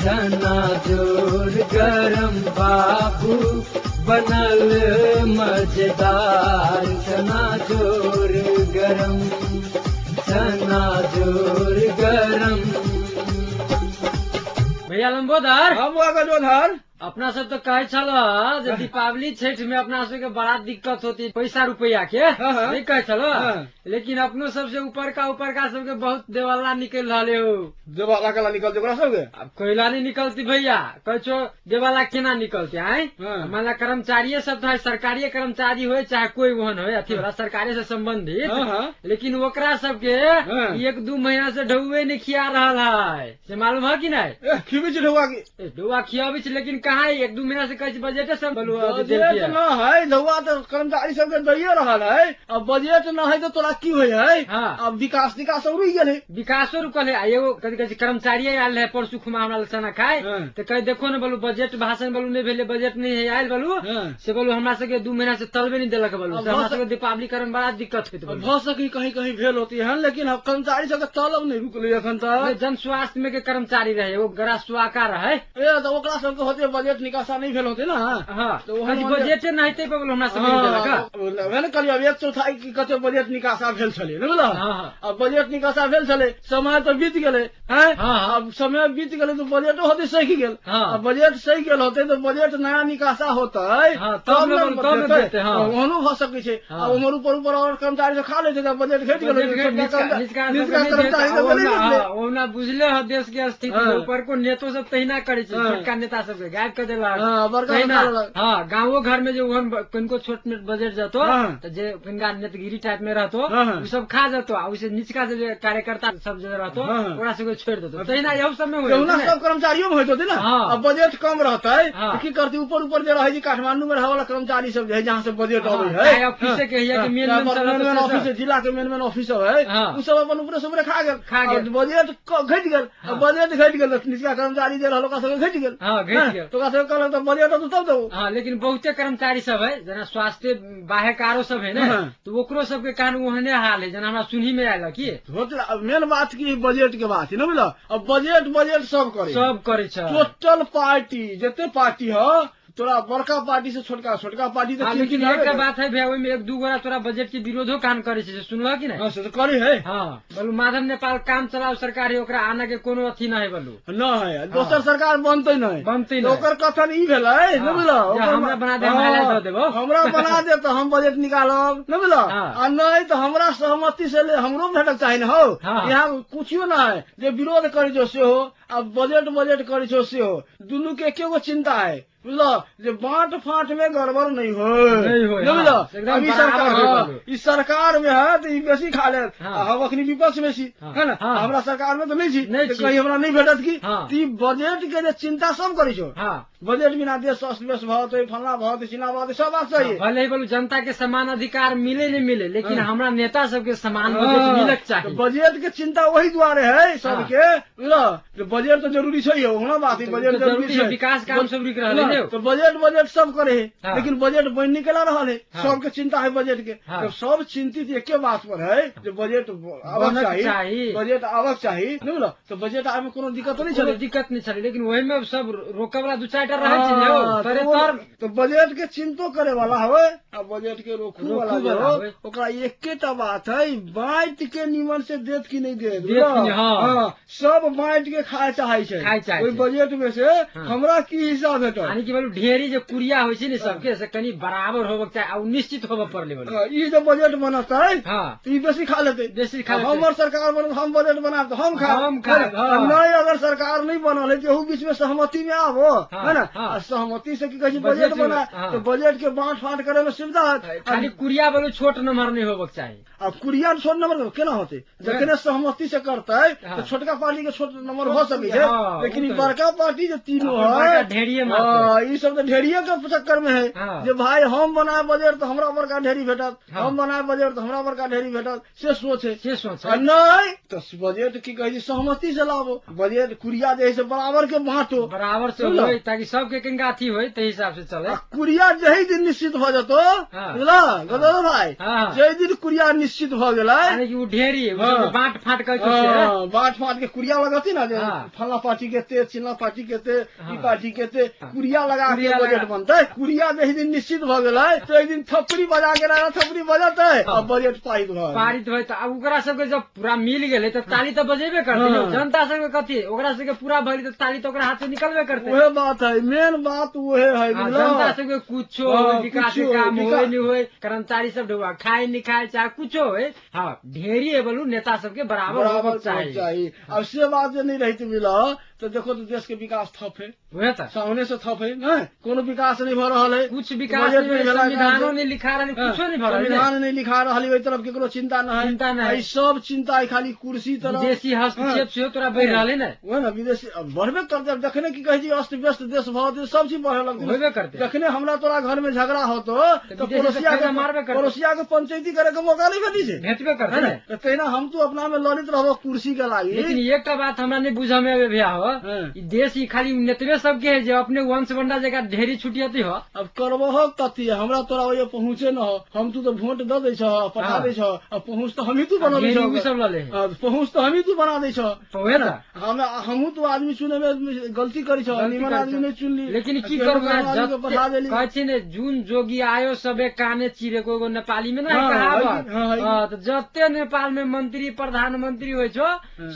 चना जोर गरम बाबू बनल मजेदार, चना जोर गरम, चना जोर गरम। भैया लंबोदर, हम गजोधर, अपना सब तो कहे छल जे दीपावली छठ में अपना सबके बड़ा दिक्कत होती पैसा रुपया के, नहीं कहे छल? लेकिन अपनो सबसे ऊपर का सबके बहुत देवाला निकल रहा हो। देवाला केला निकलते ओकरा सबके? अब कोयला नहीं निकलती भैया, कहे छो देवाला केना निकलते आए? मान ला कर्मचारी सब तो सरकारी कर्मचारी हो चाहे कोई वहन हो अथी वाला सरकारी से संबंधित, लेकिन ओकरा सबके 1-2 महीना से ढौए नहीं खिया रहा है, से मालूम है कि नहीं? खिबी छै ढौआ की? ढौआ खियाबी छै, लेकिन कहाँ 1-2 महीना से कहै छै बजटे सब बजट न है। ढौआ तो कर्मचारी सबके दैये रहल है, अब बजट न है तो तोरा की होइ है? अब विकास विकास सब रुकि गेलै, विकासो रुकल है। एगो कथी कहै छै कर्मचारी आयल रहे परसू खुमा हमरा चना खाय, तो कहे देखो ने बोलू बजट भाषण बोलू नहीं भेलै, बजट नहीं है आयल बोलू, से बोलू हमरा सबके 2 महीना से तलबे नहीं देलक बोलू, हमरा सबके दीपावली करे में बड़ा दिक्कत होइत भऽ सकी कहीं कहीं भेल होती है, लेकिन अब कर्मचारी सबके तलब नहीं रुकलै एखन तक। जन स्वास्थ्य में के कर्मचारी रहे एगो गरा सुआका रहे, ए तो ओकरा सबके होते बजट निकासा नहीं भेल होते ना। तो बजट नहीं ते बोलू हमरा सबके देलक। वएह ने कहलियै 1/4 की कते बजट निकासा भेल छलै, नहि बुझलह? अब बजट निकासा भेल छलै, समय तऽ बीत गेलै, अब समय बीत गेलै तऽ बजटो होते सही गेल, अब बजट सही गेल होते तऽ बजट नया निकासा होतै तब ओहनो भऽ सकै छै। आ उम्हर ऊपर ऊपर और कर्मचारी सब खा लै छै तऽ बजट घटि गेलै, ओना बुझले ह देश के स्थिति, ऊपर को नेतो सब तहिना करै छै, छोटका नेता सबके गायब कऽ देलक। हाँ, गाँवो घर में जो किनको छोट मोट बजट जतो तऽ जे किनका नेतगिरी टाइप में रहतो उ सब खा जतो, आ उसे निचका जे कार्यकर्ता सब जे रहतो ओकरा सबके छोड़ि देतो। तहिना यहू सब में होइ सब कर्मचारियो में होइत होतै ना। अब बजट कम रहतै की करतै? ऊपर ऊपर जे रहै छै काठमांडू में रहै वाला कर्मचारी सब जे है, जहाँ से बजट अबै है, ऑफिस के हिया के मेन मेन ऑफिस, जिला के मेन मेन ऑफिस सब है, उ सब अपन ऊपरे से ऊपरे खा गेल, बजट घटि गेल। बजट घटि गेल निचका कर्मचारी जे रहल ओकरा सबके घटि गेल, तो ओकरा सबके कहलक तऽ बजट तब देबौ। हाँ, लेकिन बहुते कर्मचारी सब है जेना स्वास्थ्य बाह्यकारो सब है ने, तो ओकरो सबके कारण ओहने हाल है जेना हमरा सुनही में आयल की। मेन बात की बजट के बात है न बुझल? अब बजट बजट सब करे, सब करे छै, टोटल पार्टी जते पार्टी ह तोरा बड़का पार्टी से छोटका छोटका पार्टी। लेकिन एकटा बात है भैया, ओहिमे 1-2 गोरा तोरा बजट के विरोधो काम करे छै, सुनलह कि नहीं? से करे है। हाँ, बोलू माधव नेपाल काम चलाओ सरकार है, ओकरा आना के कोनो अथी न है बोलू न है, दोसर सरकार बनते नहीं, बनते नहीं। ओकर कथन ई भेलै न बुझल? हमरा बना दे, हम देबो, हमरा बना दे तऽ हम बजट निकालब न बुझल? आ नहीं तऽ हमरा सहमति से हमरो भेटक चाही न हौ। यहाँ कुछो न है, जे विरोध करे छौ सेहो आ बजट बजट करे छौ सेहो, दुनू के एके गो चिंता है बुझल? जे बाँट फाँट में गड़बड़ नहीं हो, बुझल? अभी सरकार इस सरकार में है तो ई बेसी खा लेत, हम अखनी विपक्ष में छी है ना, हमरा सरकार में तो नहीं छी, कहीं हमरा नहीं भेटत की। ई बजट के जे चिंता सब करै छौ, बजट बिना देश अस्त व्यस्त भऽ जेतै, फलना भऽ जेतै, चिल्लाँ भऽ जेतै, सब बात सही। भले ही बोलू जनता के समान अधिकार मिले नहीं मिले, लेकिन हमरा नेता सबके समान बजट मिलक चाही। बजट के चिंता वही दुआरे है सबके बुझल? बजट तो जरूरी छै, ओहनो बात है, बजट जरूरी छै, विकास काम सब रुकि रहल है, तो बजट बजट सब करे है, लेकिन बजट बनि निकला रहल है, सबके चिंता है बजट के। तो सब चिंतित एके बात पर है जे बजट आवक चाही, बजट आवक चाही नहीं बुझल? तो बजट आबे में कोनो दिक्कत नहीं छलै, दिक्कत नहीं छलै, लेकिन ओहि में सब रोके वाला 2-4 टा रहै छै ने, तरे तर। तो बजट के चिंतो करे वाला होय आ बजट के रोकू वाला हो, ओकरा एकेटा बात है, बाँट के निमन से देत कि नहीं देत। हाँ, सब बाँट के खाय चाहे छै, ओहि बजट में से हमरा की हिस्सा भेटत, यानी कि बोलू ढेरी जे कुरिया होइ छै ने सबके, से कनी बराबर होबक चाही आ निश्चित होबऽ पड़लै बोलू। ई जे बजट बनतै तऽ ई बेसी खा लेतै, बेसी खा लेतै। हमर सरकार बनत हम बजट बनाब तऽ हम खायब, नहीं अगर सरकार नहीं बनल है तऽ एहू बीच में सहमति में आबो है ना, सहमति से की कहै छै बजट बना, तो बजट के बाँट फाँट करे में सुविधा होत। खाली कुरिया बोलू छोट नंबर नहीं होबक चाही। अब कुरिया छोट नंबर केना होतै? जखने सहमति से करतै तऽ छोटका पार्टी के छोट नंबर भऽ सकै छै, लेकिन बड़का पार्टी जे तीनों है ढेरिये, ई सब तऽ ढेरिये के चक्कर में है जे भाई हम बनाए बजट तऽ हमरा बड़का ढेरी भेटत, हम बनाए बजट तऽ हमरा बड़का ढेरी भेटत, से सोच है, से सोच। नहीं तऽ बजट की कहै छै सहमति से लाबो, बजट कुरिया जे है से बराबर के बाँटो, बराबर से होय ताकि सबके कनिका अथी होय ताहि हिसाब से चले। कुरिया जही दिन निश्चित भ जतो, बुझला गदर भाई, जही दिन कुरिया निश्चित भ गेलै, यानी कि उ ढेरी बांट फाट कर के, बांट फाट के कुरिया लगती ना, जे फला पार्टी के ते चिल्ला पार्टी के ते ई पार्टी के ते कुरिया लगा के बजट बनतै। कुरिया जही दिन निश्चित भ गेलै तो एक दिन थपड़ी बजा के ना थपड़ी बजतै आ बजट पारित भ पारित होय। त अब ओकरा सबके जब पूरा मिल गेलै त ताली त बजेबे करतै। जनता सबके कथी ओकरा सबके पूरा भरी त ताली त ओकरा हाथ से निकलबे करतै। उहे बात है, मेन बात उहे है। जनता सबके कुछो विकास के काम होय नहीं होय, कर्मचारी सब ढुआ खाए नहीं खाए चाहे कुछो होय, हाँ ढेरी है बोलू नेता सबके बराबर होबक चाही। अब से बात जे नहीं रही मिला तो देखो तो देश के विकास थप है, उहे त सामने से थप है न, कोनो विकास नहीं भ रहल है, कुछ विकास नहीं, संविधानो नहीं लिखा रहल, कुछो नहीं भ रहल, संविधान नहीं लिखा रहल, ओइ तरफ केकरो चिंता न है, चिंता न है, सब चिंता है खाली कुर्सी तरफ। विदेशी हस्तक्षेप सेहो तोरा बढ़ि रहल है न, ओहे न विदेशी बढ़बे करतै। जखने की कहै छी अस्त व्यस्त देश भ जेतै सब चीज बढ़े लगतै, होबे करतै। जखने हमरा तोरा घर में झगड़ा होतो तो पड़ोसिया के पंचायती करे के मौका नहीं भेटै छै, भेटबे करतै न। तहिना हम तो अपना में लड़ित रहबो कुर्सी के लागी। लेकिन एकटा बात हमरा नहीं बुझ में आबे भैया हो, ई देश ई खाली नेतवे सबके है जे अपने वंश बंडा जगह ढेरी छुटियती हो। अब करबो हो कथी, हमरा तोरा ओय पहुंचे न हो, हम तू तो वोट the दै छ पठा दै छ, अब पहुंच तो हमही तू बना दै छ, सब लले पहुंच तो हमही तू बना दै छ। ओहे न हम हमहू तो आदमी चुने में गलती करी छ, निमन आदमी नहीं चुनली। लेकिन की करबो पठा देली, कहै छी ने जुन जोगी आयो सबे काने चिरे को एगो नेपाली में ना कहावत। हां त जते नेपाल में मंत्री प्रधानमंत्री होय छो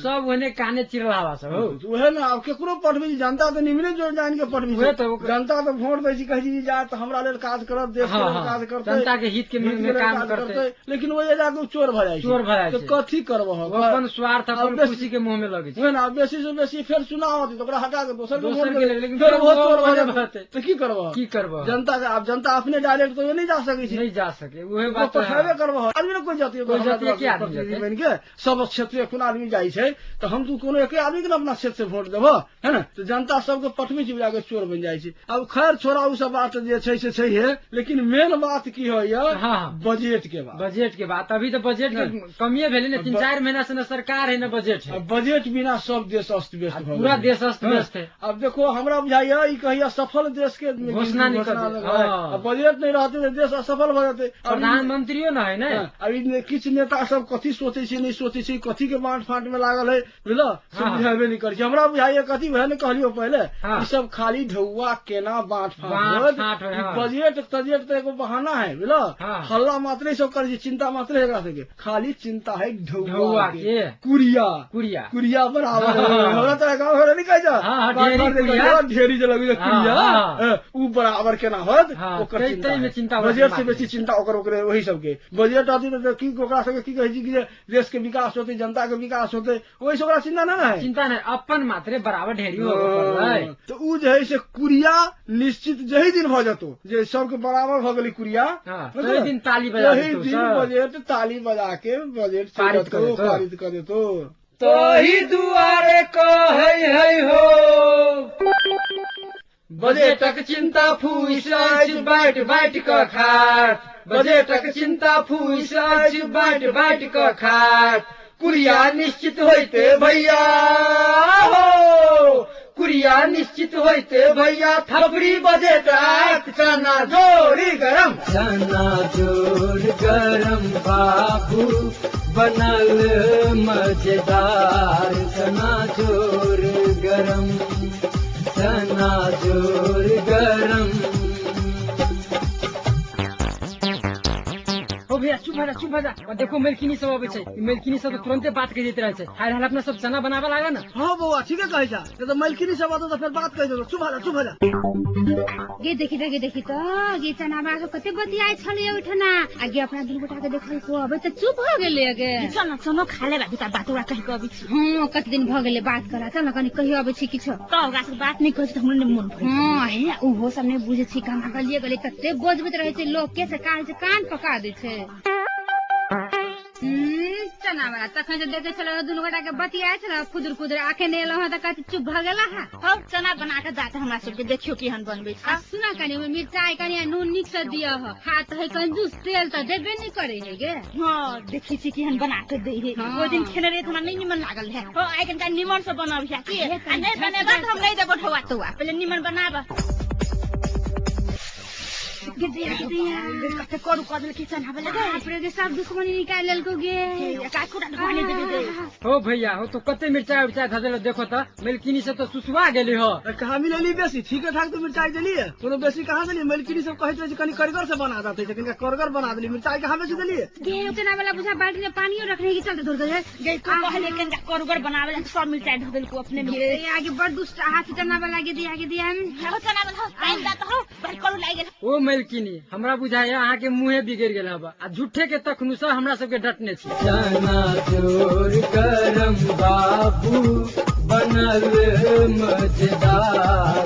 सब ओने काने चिरल हवा सब हो। उहे न अब केकरो पठबी, जनता तो निमने जोड़ जान के पठबी, जनता तो वोट दै छी कहै छी जा त हमरा लेल काज करत, देश के लेल काज करतै, जनता के हित के में काम करतै, लेकिन ओए जाके चोर भ जाइ छै, चोर भ जाइ छै। त कथी करबो, अपन स्वार्थ अपन खुशी के मुंह में लगै छै। उहे न बेसी से बेसी फेर चुनाव होतै त ओकरा हटा के दोसर के लेकिन फेर वो चोर भ जेतै त की करबो, की करबो। जनता के अब जनता अपने डायरेक्ट तो नहीं जा सकै छै, नहीं जा सके, उहे बात पठाबे करबो। आदमी ने कोई जाति कोई जाति के आदमी बन के सब क्षेत्र कोन आदमी जाइ छै त हम तू कोनो एके आदमी के न अपना क्षेत्र से वोट देबो है न। तो जनता सबके पठबी छी जाके चोर बन जाइ छै। अब खैर छोड़ा उ सब बात जे छै से छै है, लेकिन मेन बात की होइया बजट के बात, बजट के बात। अभी तो बजट के कमिए भेलै ने, 3-4 महीना से न सरकार है न बजट है, बजट बिना सब देश अस्त व्यस्त भ पूरा देश अस्त व्यस्त है। अब देखो हमरा बुझाइया ई कहिया सफल देश के घोषणा नहीं कर, बजट नहीं रहते त देश असफल भ जेतै। प्रधानमंत्रियो न है ने। अभी किछु नेता सब कथी सोचै छै नहीं सोचै छै, कथी के बांट फांट में लागल है बुझल, से बुझाबे नहीं करै छै। हमरा बुझाइया कथी वएह ने कहलियो पहिले, ई सब खाली ढौआ केना बांट फांट, बजट तजट त एगो बहाना है बुझल, हल्ला मात्रे सब करै छै, चिंता मात्रे एकरा सबके, खाली चिंता है ढौआ के, कुरिया कुरिया कुरिया बराबर। हमरा तोरा गाँव घर नहीं कहै छ ढेरी जे लगै कुरिया उ बराबर केना होत ओकर चिंता, बजट से बेसी चिंता ओकर ओकरे वही सबके। बजट आती त की ओकरा सबके की कहै छी कि देश के विकास होतै, जनता के विकास होतै, ओहि से ओकरा चिंता न है, चिंता नहीं, अपन मात्रे बराबर ढेरी हो तो उ जे है से कुरिया निश्चित जही दिन भ जेतो जे सबके बराबर भ गेलै कुरिया, तही दिन ताली बजा देतो, दिन बजट ताली बजा के बजट पारित कर देतो। तही दुआरे कहै है हो बजटक चिंता फूस अछि बाँटि बाँटि क खाट, बजटक चिंता फूस अछि बाँटि बाँटि क खाट, कुरिया निश्चित होइते भैया हो, कुरिया निश्चित होइते भैया, थपड़ी बजट आत चना जोरी गरम, चना जोर गरम बाबू बनल मजेदार, चना जोर गरम, चना जोर गरम। ओ भैया चुप भजा चुप भजा, देखो मेलकिनी सब अबै छै, मेलकिनी सब तुरंते बात कहि दैत रहै छै, हाल हाल अपना सब चना बनाबऽ लागल न। हाँ बौआ ठीके कहै छ, त मेलकिनी सब अतौ त फेर बात कहि देतौ, चुप भजा चुप भजा। गे देखी त गे देखी त गे चना बाबा कते बतियाइ छलै ओइठना, आ गे अपना दुनू गोटा के देखल को अबै त चुप भ गेलै गे। चल न चनो खा ले बाबू त बात ओकरा कहि के अबै छी। हां कते दिन भ गेलै बात करा, चल न कनि कहियो अबै छी किछो, त ओकरा से बात नै कहै छी त हमरो नै मन भरै। हां हे ओहो सब नै बुझै छी, कहाँ गलिए गेलै कते बजबैत रहै छै लोक के, से कान से कान पका दै छै। चल चना वाला तखन जे देखे छल दुनू गोटा के बतियाय छल खुदर खुदर आखे ने एलौ हँ त कथी चुप भ गेला हा। हौ चना बना के जाते हमरा सबके देखियो केहन बनबै छै। आ सुना कनी ओहिमे मिरचाई कनी आ नून नीक से दिअ ह, खा त है कंजूस तेल त देबे नहीं करे है गे। हाँ देखै छी केहन बना के दै है। हाँ। ओहि दिन खेने रहियै त हमरा नहीं निमन लागल है। हो आइ कनिका निमन से बनबिहे की, आ नहीं बनेबा त हम नहीं देबो ढौआ तौआ, पहिले निमन बनाब। गे दिया गे दिया कते करू कऽ देलकै चना वाला गे। बाप रे गे सब दुश्मनी निकाल लेलको गे। का कुरा ढोने देबे गे। हो भैया हो तो कते मिरचाई उरचाई धऽ देलक देखो त, मेलकिनी सब तो सुसुआ गेली हो। कहाँ मिलेली बेसी? ठीके ठाक तो मिरचाई देलिए, कोनो बेसी कहाँ देलिए? मेलकिनी सब कहैत रहे कनी करगर से बना देते, कनी करगर बना देली, मिरचाई कहाँ बेसी देलिए? गे चना वाला बुझा बाल्टी में पानियो रखने के चलते धोर दे गे तू कहले कनिका करगर बनावे ला सब मिरचाई धऽ देलको अपने में। गे आगे बड़ दुष्ट हाथ चना वाला गे दिया गे दिया। हो चना वाला हो पानि दा त हो बड़ करू लागि गेल। ओ मेलकिनी हमरा बुझाया अहाँ के मुँहे बिगड़ गेल हबा, आ झूठे के तखनु से हमरा सबके डटने छी। चना चोर करम बाबू बनल मजेदार,